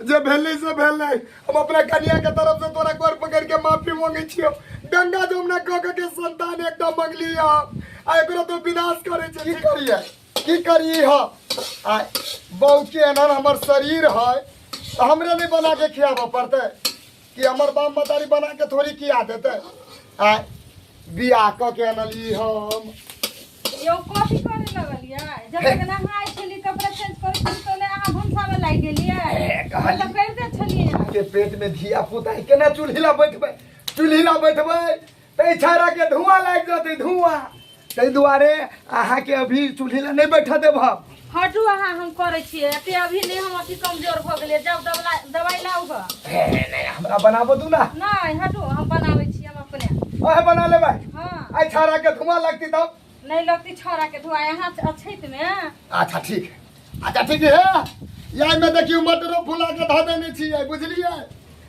जे भेलै से भेलै। हम अपना कनिया के तरफ से तोरा गोर पकड़ के माफी मांगे छियो। गंगा जमुना कऽ कऽ के संतान एकटा मंगली हम, आ एकरो तो विनाश करे छै। की करिए, की करिए हम? आ बहू के एहन हमर शरीर है तऽ हमरे नहि बना के खियाबऽ पड़तै कि हमर बाप मतारी बना के थोड़ी खिया देतै? आ बियाह कऽ के अनली हम। यौ, कथी करे लगलियै? जब तक नहाय छली, कपड़ा चेंज करै छली, तोले अहाँ भनसा में लागि गेलियै। हे, कहली। तऽ करि दे छलियै। के पेट में धिया पुता है, केना चूल्ही ला बैठबै? चूल्ही ला बैठबै तऽ छाड़ा के धुआं लागि जेतै, धुआं। ताहि दुआरे अहाँके अभी चूल्ही ला नहि बैठऽ देब हम। हटू अहाँ, हम करै छियै। एते अभी नहि, हम अथी कमजोर भऽ गेलियै। जब दबला दवाइ लाउ गऽ। हे, नहि, हमरा बनाबऽ दू ना। नहि, हटू, हम बनाबै छियै, हम अपने। अहे बना लेबै? हँ। आइ छाड़ा के धुआं लगती तब? नहि लगती छौड़ा के धुआं यहाँ अछैत मे। अच्छा ठीक है, अच्छा ठीक है। यार में देखियो, मटरो फुला के धऽ देने छियै, बुझलियै?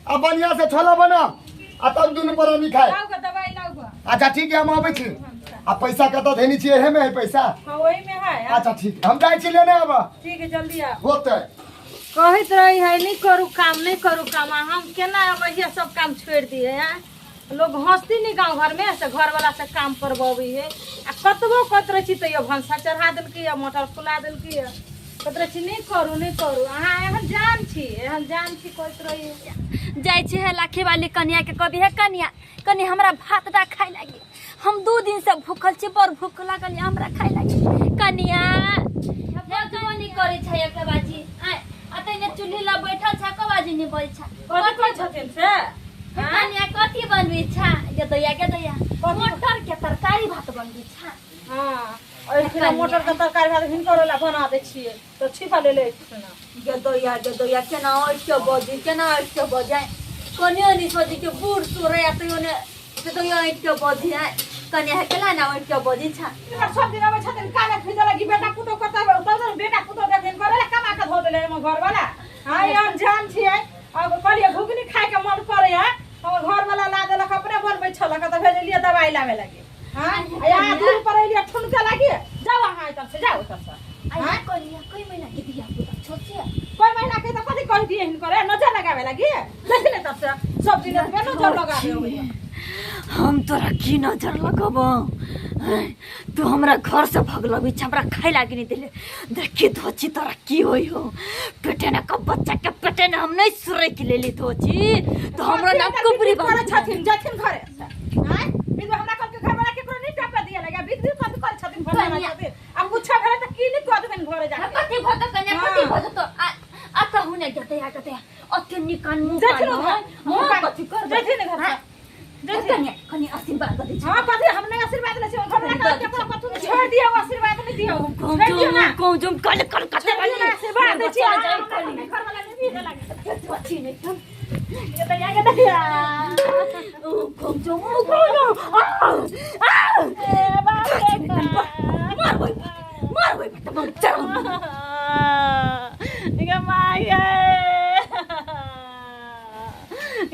आ बढ़िया से छोला बना आ तब दुनू प्राणी खाए। लाउ गऽ दवाइ, लाउ गऽ। अच्छा ठीक है, हम आबै छी। आ पैसा कतऽ धैने छियै? एहे में है पैसा? हाँ, वही में है। अच्छा ठीक है, हम जाइ छी लेने आबऽ। ठीक है, जल्दी आउ। होतै। कहैत रही है, नहि करू काम, नहि करू काम, आ हम केना अबैया सब काम छोड़ि दिए? आँय, लोग हंसती नहीं गाँव घर में से घर वाला से काम करबी है। आ कतबो कहैत रहै छी तैयो भनसा चढ़ा देलकै या मटर फुला देलकै। कहैत रहै छी नहि करू, नहि करू। अहाँ एहन जान छी, एहन जान छी, कहैत रही। जाइ छी हे लाठी वाली कनिया के कभी, हे कनिया, कनि हमरा भात दा खाइ लागी, हम 2 दिन से भूखल छी, बड़ भूख लागल ये, हमरा खाइ लागी कनिया। बजबो करै छै एक बाजी। आय अतै ने चूल्ही लग बैठल छ, को बाजी नहीं बजै छ। कथी कहै छथिन से? हे कनिया, कथी बनबै छ? गे दैया, गे दैया, मटर के तरकारी भात बनबै छ। हाँ, एहिठिना मटर के तरकारी भात हिनकर ला बना दै छियै तऽ छिपा ले ले एहिठिना। गे दैया, गे दैया, केना ऐठ के बजी, केना ऐठ के बजाय? कनियो नहीं सोची के बूढ़ सूढ़ है, तैयो ने से तैयो ऐठ के बजी है। कनिया है केला ना ऐठ के बजी छ? हिनकर सब दिन अबै छथिन, काने खींचऽ लगी बेटा पुतोह कतऽ उतर, बेटा पुतोह देखथिन करे ला कमा के धो देले हमर घर वाला। हाँ, हम जान छियै। अब कहलियै घुघनी खाय के मन करे है, हमर घर वाला ला देलक, अपने बनबै छलक तऽ भेजलियै दवाइ लाबे लागी। हाँ, आ यहाँ दूर पर एलियै ठुनके लागी। जाउ अहाँ एतऽ से, जाउ एतऽ से। आई कनिया, कई महीना के बियाह पुता छोटे? कोई महीना के तऽ कथी कहि दिए हिनकर नजर लगाबे लागी? देखि ने, तब से सब दिन नजर लगाबे अबैया। हम तोरा की नजर लगब? तू हमरा घर से भगलबी छ, हमरा खाइ लागी नहीं देले। देखी धोची, तोरा की होई हो। पेटे ने कब बच्चा के पेटे ने हम नहीं सुरक लेली धोची, तो हमरा नाम कुबरी करे छथिन। जथिन घरे से आय बिद हमरा कल के घर वाला केकरो नहीं टपा दिया लगा। बिद बिद कथी करे छथिन घरे कनिया। छथिन? अब गुच्छा भेले त की नहीं कह देबेन घरे जाके। कथी भत कन्या, कथी भत? तो आ अत हुने गते आ गते अते निकान मुंह जथिन कान उधर, है। मुँह कान। कथी कर जथिन घर से। जथिन कन्या, कनि आशीर्वाद दे। हां, कथी? हम नहीं आशीर्वाद ले छी। घर वाला के केकरो कथू नहीं छोड़ दियो, आशीर्वाद नहीं दियो, छोड़ दियो ना। कहूँ जुम कल कल कते छोड़ दियो ना, आशीर्वाद दे छी। चल जाई कली। घर वाला नहीं दिए लागे। धोची नहीं तुम। ये तो या के दैया। ओ कहूँ जुम, ओ कहूँ जुम, आ आ ए बाप रे बाप। मार भाई, मार भाई, बट मार चल। गे माय गे,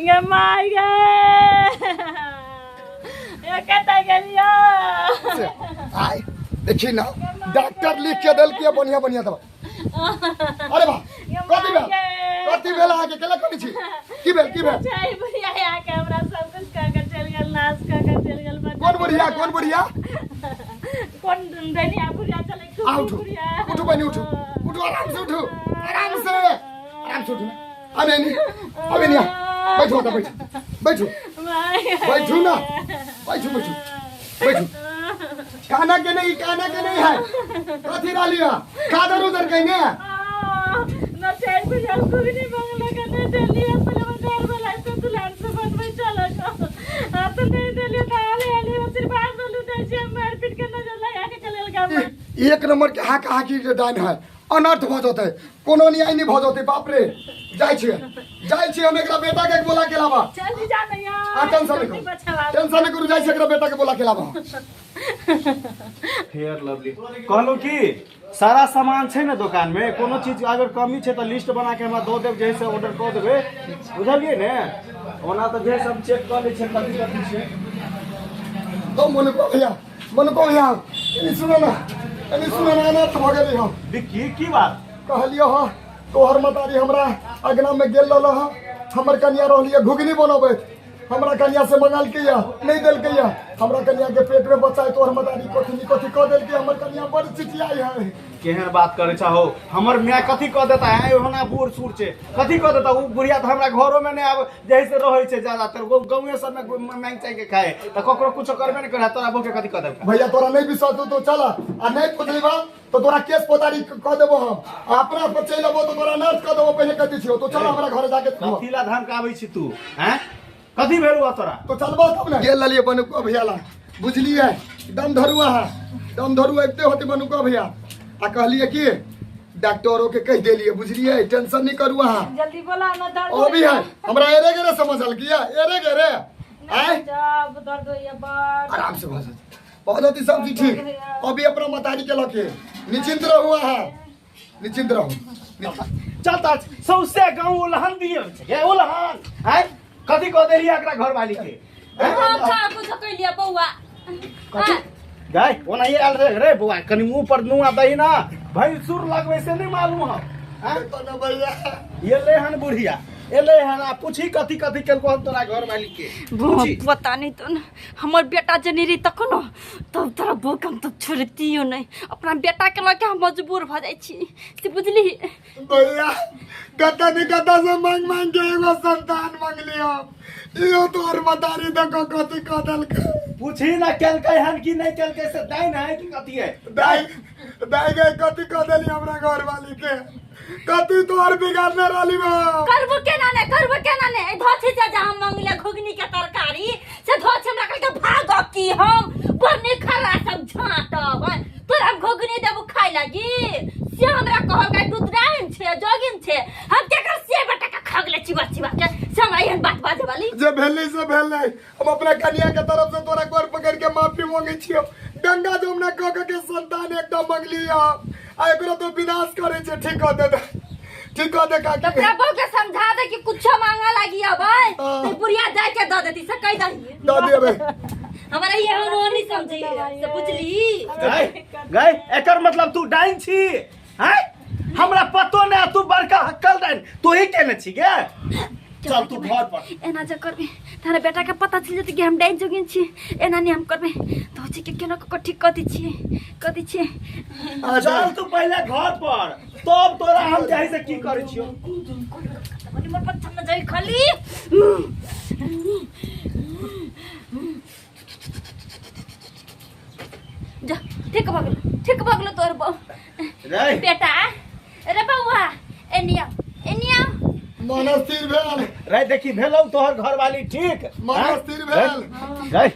गे माय गे, ये कतऽ गेलियो? से आय देखी ना, डॉक्टर लिख के देलकै बढ़िया बढ़िया दवा। अरे बा, कथी भेल, कथी भेल अहाँके? केला करै छी? की भेल, की भेल? छै बुढ़िया आके हमरा सब कुछ कह के चलि गेल, नाश कह के चलि गेल। कोन बुढ़िया, कोन बुढ़िया? कोन दैनिया बुढ़िया चलै। आ उठू, उठू बहिनी, उठू, उठू, आराम से उठू, आराम से, आराम से उठू ना। अबे नहीं, अबे नहीं, बैठो तो, बैठो, बैठो, बैठू ना, बैठू, बैठू, बैठू। खाना के नहीं, खाना के नहीं है। कथी डाली है कादर उधर कहने है? न चाय बुझल घुगनी मंगल के नहीं देलिए। पहले हमर घर वाला से दुल्हन से बनबै चलक आ तऽ नहीं देलिए तऽ आले आले आशीर्वाद बोलू दै छियै, मारि पीट के नजर लगा के चलि गेल गाम। एक नंबर के हाक हाकी के डाइन है। अनर्थ भऽ जेतै, कोनो न्याय नहि भऽ जेतै। बाप रे, जाइ छियै, जाइ छियै हम एकरा बेटा के बोला के लाबा। चल जा नैया। आ टेंशन नहीं करू, टेंशन नहीं करू, जाइ छियै एकरा बेटा के बोला के लाबा। फेयर लवली, कहलहुँ कि सारा सामान छै ने दोकानमे? कोनो चीज अगर कमी छै तऽ लिस्ट बना के हमरा दऽ देब, जे से ऑर्डर कऽ देबै, बुझलियै ने? ओना तऽ जे सब चेक कऽ लै छै, कथी कथी छै। तो मनुको भैया, मनुको भैया, कनि सुनो ना, कनि सुनो ना, अनर्थ भऽ गेलै हम। विक्की, की बात? कहलियो हँ, तोहर मतारी हमरा अगना में गेल रहल हँ। हमर कनिया रहलियै घुघनी बनबैत, हमरा कनिया से मंगलकै या नहीं देलकै या। हमरा कनिया के पेट में बच्चा है, तोहर मतारी कथी नहीं कथी कह देलकै। हमर कनिया बड़ चिचियाई है। केहन बात करे छहो? हमर माय कथी कह देता है? ओहना बूढ़ सूढ़ छै, कथी कह देता? उ बुढ़िया तऽ हमरा घरो में नहीं आब जैसे से रहै छै, ज्यादातर वो गाँवे सब में मांग चांग के खाए, तऽ ककरो कुछो करबे नहीं करे। तोरा बहू के कथी कह देलका? भैया तोरा नहीं विश्वास हो तो चल, आ नहीं पुछली बा तो तोरा केस पोतारी कह देबो हम, आ अपना पर चलि अबो तो तोरा नर्स कह देबो। पहिले कह दै छियौ, तो चल हमरा घरे जाके देखबो। कथी ला धमकाबै छी तू? हैं, कथी भेल हुआ तोरा? तो चलबो तब ने। गेल ललिए बनुको भैया ला, बुझलिए? दम धरुआ है, दम धरुआ अबिते होते बनुको भैया। आ कहलिए कि डॉक्टरों के कह देलिए, बुझलिए? टेंशन नहीं करू अहाँ। जल्दी बोला ना, दर्द ओ भी है हमरा एरे गेरे समझल किया एरे गेरे आय। जब दर्द होइए बड़। आराम से भऽ जेतै, भऽ जेतै सब चीज ठीक। अभी अपना मतारी के लके निश्चिंत रहू अहाँ, निश्चिंत रहू। चलता सौसे गाँव उलहन दिए छै गे, उलहन आय। कथी कह देलिए एकरा घरवाली के? हम कहाँ कुछो कैलियै बौआ? कथी गाय ओनाहिए आयल रे? रे बौआ, कनि मुँह पर नुआ दही ना, भैंसुर लगबै से नहीं मालूम हम। आँय? तो ना भैया। एलै हन बुढ़िया, एलै हन आ पूछी कथी कथी केलको हन तोरा घरवाली के। पूछी। पता नहीं तो न हमर बेटा जे नहीं रही तखनो तब तोरा बहू के हम तब छोड़तियो नहीं। अपना बेटा के लऽ के हम मजबूर भऽ जाइ छी से बुझली। भैया कता नहीं कता से मांग मांग के एगो संतान मांगली हम, इहो तोहर मतारी देखो कथी कह देलकै। पूछी ना केलकै हन कि नहीं केलकै, से दाइन है कि कथी है? दाई दाई गए कथी कह देली हमरा घरवाली के? कथी तोहर बिगाड़ने रहली बा? करबो केना ने, करबो केना ने? ए धोछी जे जे हम मंगले घुगनी के तरकारी से धोछी हमरा कहलकै भागो की हम बड़ नीक खरा सब झाँटब, तोरा हम घुगनी देबो खाय लागी। से हमरा कहलकै तू डाइन छे जोगिन छे, हम केकर से बेटा के खगले चिबा चिबा के से हमरा एहन बात बाजे वाली। जे भेलै से भेलै। हम अपना कनिया के तरफ से तोरा गोर पकड़ के माफी मांगे छियौ। गंगा जमुना कह कह के संतान एकटा मंगली हम, आ एकरो तो विनाश करे छै। ठीक कह दे, ठीक कह दे काकी। तोरा बहू के समझा दे कि कुछो मांगा लागी अब हाँ। तो बुढ़िया जाय के द देती से कह दही। दऽ देबै। हमरा ये हम नहीं समझी से बुझली। गाय गाय, एकर मतलब तू डाइन छी? हैं, हमरा पतो नहीं, तू बड़का हक्कल डाइन तू ही केने छी गे। चल तू घर पर। एना जे करबे तारा बेटा के पता चल जेतै कि हम डाइन जोगिन छी। एना नहीं हम करबे तो छै कि केना कऽ ठीक कऽ दै छियै, कऽ दै छियै। चल तू पहले घर पर, तब तोरा हम जाहि से की करै छियौ। मोर बच्चा में जाई खाली। जा ठीक भऽ गेलो, ठीक भऽ गेलो तोर बहू। रे बेटा, रे बौआ, एनिया एनिया। मन स्थिर भेल। रे देखी भेलौ तोहर घरवाली ठीक? मन हैं? स्थिर भेल। रे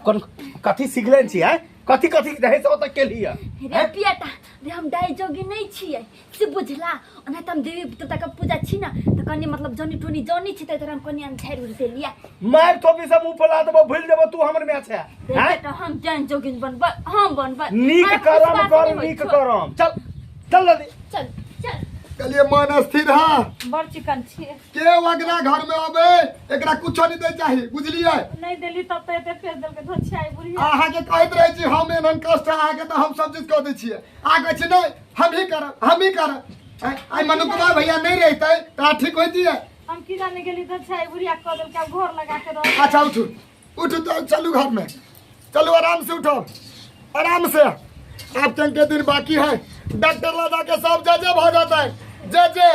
कोन कथी सिखले छी? हैं, कथी कथी रहे से ओतऽ केलियै? रे बेटा रे, हम दाइ जोगी नहीं छियै से बुझला। ओना तऽ हम देवी देवता के पूजा छी ना तऽ कनि मतलब जनी टोनी जनी छी तऽ हम कनि झाड़ि उड़ि देलियै। मारि थोपी से मुंह फुला देबो, भूल जेबो तू हमर माय छै। रे हैं? बेटा, हम जान जोगिन बनबै, हम बनबै। नीक हमरा करम विश्वास कर, नहि होइ नीक छौ। करम। चल चल जल्दी। चल चल। कहलिए मन स्थिर है। बड़ चिकन छियै। के अगना घर में अबे एकरा कुछो नहीं दे चाही, बुझलिए? नहीं देली तब तो एते फेस देलकै धोछियाई बुढ़िया। अहाँ के कहैत रहै छी हम एहन कष्ट अहाँ के तऽ हम सब चीज कऽ दै छियै, अहाँ कहै छी नहीं हम ही करब, हम ही करब। आइ मनुकवा भैया नहीं रहितै तऽ अहाँ ठीक होइतियै। हम की जाने गेली धोछियाई बुढ़िया कऽ देलकै, आब घर लगा के रह। अच्छा उठू उठू तो चलू घर में चलू, आराम से उठो आराम से। आब तन के दिन बाकी है, डॉक्टर ला जाके सब जजे भऽ जेतै। जे जे